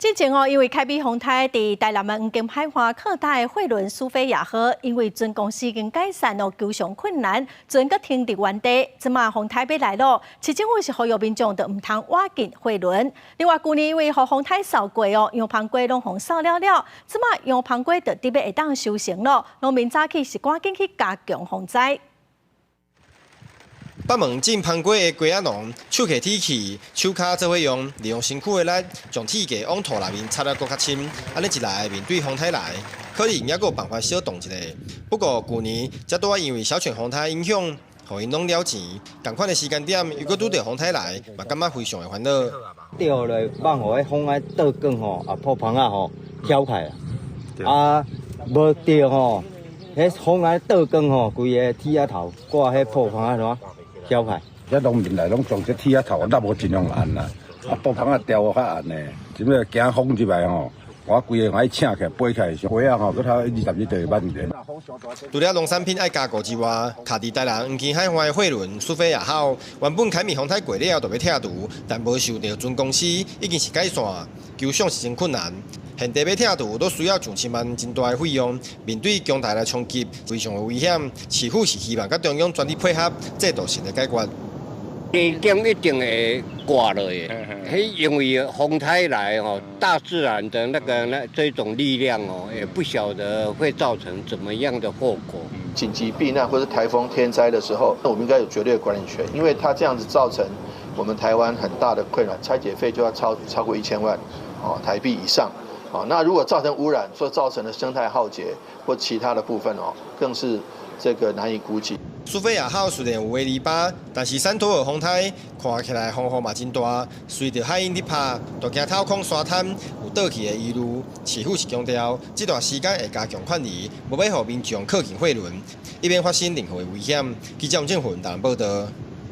之前哦，因為開米風颱佇台南的黃金海岸靠搭的貨輪蘇菲亞號，因為船公司已經解散哦，求償困難，船閣停佇原地。這馬風颱欲來咯，市政府是呼籲民眾著毋通倚近貨輪。另外，舊年因為予風颱掃過哦，洋芳瓜攏予掃了了，這馬洋芳瓜就得欲會當收成咯。農民早起是趕緊去加強防災。北門種芳瓜的瓜仔農，手提鐵器，手跤做伙用，利用身軀的力，將鐵架往土內面插得閣較深。按呢一來，面對風颱來，可能猶閣有辦法小擋一下。不過舊年才拄仔因為小犬風颱影響，予𪜶攏了錢。仝款的時間點，又閣拄著風颱來，嘛感覺非常的煩惱。掉落放予彼風仔倒轉吼，啊破棚仔吼翘起來，啊無著吼，彼風仔倒轉吼，規个鐵仔頭掛彼破棚仔怎翹起來。這農民來攏裝這鐵仔頭，那無盡量按啦，啊布棚仔掉較按呢，啥物驚風入來吼，我規个愛請起來背起來，花仔吼，閣頭20日就會挽咧。除了農產品愛加固之外，卡佇台南黃金海岸的貨輪蘇菲亞號，原本開米風颱過了就欲拆除，但無受著船公司已經是解散，求償是真困難。現地欲拆除都需要上千萬真大的費用，面對強台來衝擊，非常的危險。市府是希望佮中央全力配合，制度性的解決。地點一定會掛落去，彼因為風颱來哦，大自然的那個那這種力量哦，也不曉得會造成怎麼樣的後果。緊急避難或者颱風天災的時候，那我們應該有絕對的管理權，因為它這樣子造成我們台灣很大的困擾，拆解費就要超過1000萬哦台幣以上。哦，那如果造成污染，所造成的生態浩劫或其他的部分哦，更是這個難以估計。蘇菲亞號雖然有畫籬笆，但是珊托爾風颱看起來風雨嘛真大，隨著海湧咧拍，就驚透空沙灘有倒去的疑慮。市府是強調，這段時間會加強勸離，無欲予民眾靠近貨輪，以免發生任何的危險。記者吳正雲台南報導。